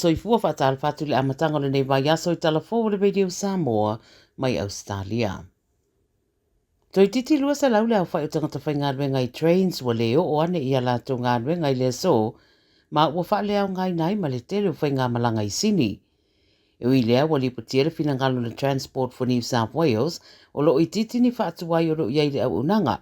soifua faatalofa atu i le amataga o lenei vaiaso i tala fou o le Radio Samoa mai Ausetalia. Toeitiiti 200 le aofai o tagata faigaluega i Trains ua le oo ane i a latou galuega i le aso ma ua faaleaogaina ai ma le tele o faigamalaga i Sini. E ui i lea, ua lipotia le finagalo o le Transport for New South Wales o lo o itiiti ni faatuai o lo o i ai i le auaunaga.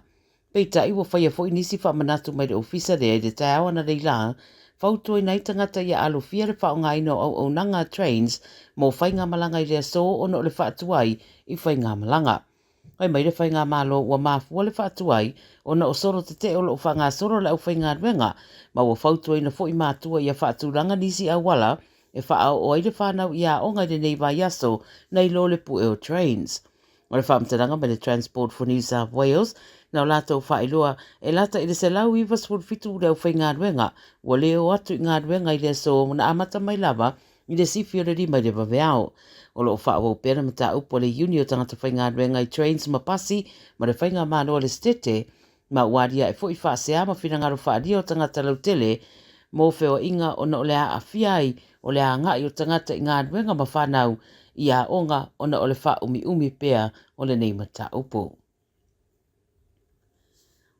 Peitai, ua faia foi nisi faamanatu mai le ofisa lea i le taeao analeila, fautuaina ai tagata ia alofia le faaaogaina o auaunaga a Trains mo faigamalaga i le aso ona o le faatuai i faigamalaga. Fai mai le Faigamalo ua mafua le faatuai ona o solo tetee o lo o faagasolo le aufaigaluega, ma ua fautuaina foi matua ia faatulaga nisi auala e faaoo ai le fanau i aoga i lenei vaiaso nai lo le pue o Trains. O le faamatalaga mai le Transport for New South Wales, na o latou faailoa e lata i le 197 le aufaigaluega ua le o atu i galuega i le aso na amata mai lava i le sifi o le 5 i le vaveao. O lo o faaauau pea le mataupu a le Iuni o Tagata Faigaluega i Trains ma Pasi ma le Faigamalo a le Setete, ma ua aliae foi faasea ma finagalo faaalia o tagata lautele mo feoaiga ona o le aafia ai o le agai o tagata i galuega ma fanau i aoga ona o le faaumiumi pea o lenei mataupu.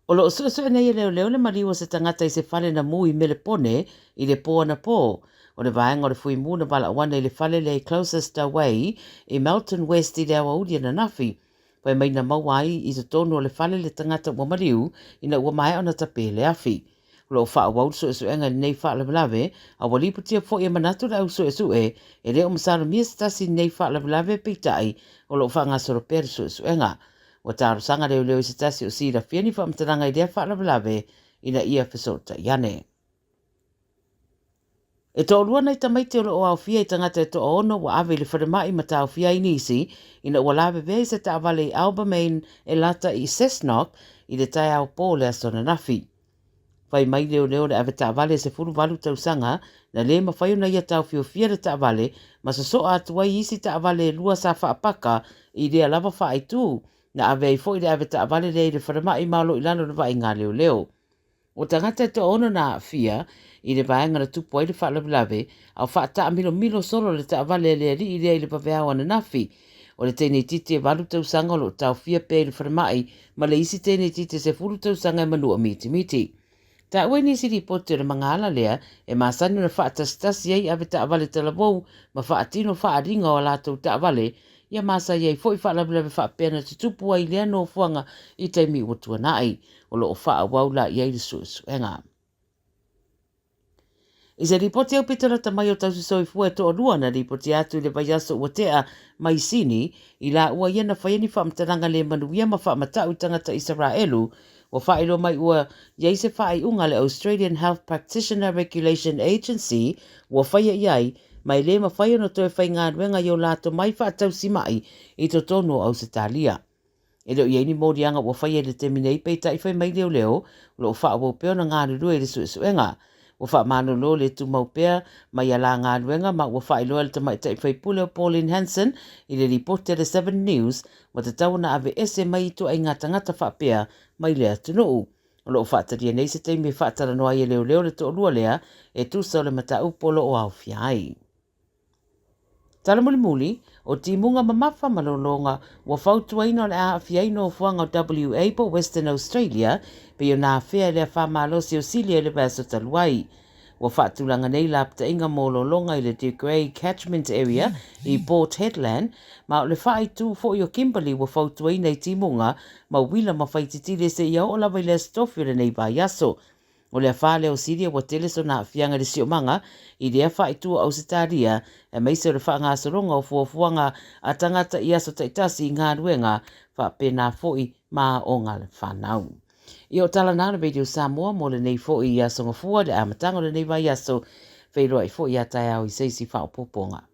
O lo o suesue nei e leoleo le maliu o se tagata i se fale na mū i Melepone i le pō anapō. O le vaega o le fuimu na valaau ana i le fale lea i Gloucester Way i Melton West i le aoauli ananafi. Fai mai na maua ai i totonu o le fale le tagata ua maliu ina ua maea ona tapē le afi. O lo o faaauau le suesuega i lenei faalavelave, a ua lipotia foi e manatu le au suesue e le o masalomia se tasi i lenei faalavelave peitai o lo o faagasolo pea le suesuega. Ua talosaga leoleo i se tasi o silafia ni faamatalaga i lea faalavelave ina ia fesootai ane. E toalua nai tamaiti o lo o aofia i tagata e toaono ua ave i le falemai ma taofia ai nisi ina ua lavevea i se taavale i Albermain e lata i Cessnock i le taeao pō o le aso ananafi. Fai mai leoleo le avetaavale 18 tausaga na le mafai ona ia taofiofia le taavale ma sosoa atu ai isi taavale e lua sa faapaka i lea lava faaitu na ave ai foi le avetaavale lea i le falemai ma o lo o i lalo o le vaaiga a leoleo. O tagata e toaono na aafia i le vaega na tupu ai le faalavelave, a o faataamilomilo solo le taavale a le alii lea i le vaveao ananafi. O le teineitiiti e 8 tausaga o lo o taofia pea i le falemai ma le isi teineitiiti e 10 tausaga e manua mitimiti. Taua i nisi lipoti o le magaala lea e masani ona faatasitasi ai avetaavale talavou ma faatino faaaliga o a latou taavale ia masai ai foi faalavelave faapea na tutupu ai i lea nofoaga i taimi ua tuanai. O lo o faaauau la i ai le suesuega. I se lipoti aupito lata mai o tausi soifua e toalua na lipotia atu i le vaiaso ua tea mai Sini, i laua ia na faia ni faamatalaga le manuia ma faamatau i tagata Isaraelu, ua faailoa mai ua i ai se faaiuga a le Australian Health Practitioner Regulation Agency ua faia i ai ma e le mafai ona toe faigaluega i o latou mai faatausi mai i totonu o Ausetalia. E le o i ai ni moliaga ua faia i le taimi nei, peitai fai mai leoleo o lo o faaauau pea ona galulue i le suesuega. Ua faamalolo le tumau pea mai a la galuega ma ua faailoa e le tamaitai faipule o Pauline Hanson i le lipoti a le Seven News ua tatau ona aveese mai ituaiga tagata faapea mai le atunuu. O lo o faatalia nei se taimi e faatalanoa ai e leoleo le toalua lea e tusa o le mataupu o lo o aofia ai. Tala mulimuli, o timuga mamafa ma lologa ua fautuaina o le a aafia ai nofoaga o WA po o Western Australia pei ona afea e le afa malosi o Silia i le vaiaso talu ai. Ua faatulaga nei lapataiga mo lologa i le De Grey Catchment Area i Port Hedland ma o le faaitu foi o Kimberley ua fautuaina i timuga ma uila ma faititile seia oo lava i le Aso Tofi o lenei vaiaso. O le afa lea o Silia ua tele sona aafiaga i le siomaga i lea faaitu o Ausetalia, aemaise o le faagasologa o fuafuaga a tagata i aso taitasi i galuega faapena foi ma aoga a le fanau. Ia o tala na o le Radio Samoa mo lenei foi aso Gafua i le amataga o lenei vaiaso, feiloai foi ia taeao i se isi faaopoopoga.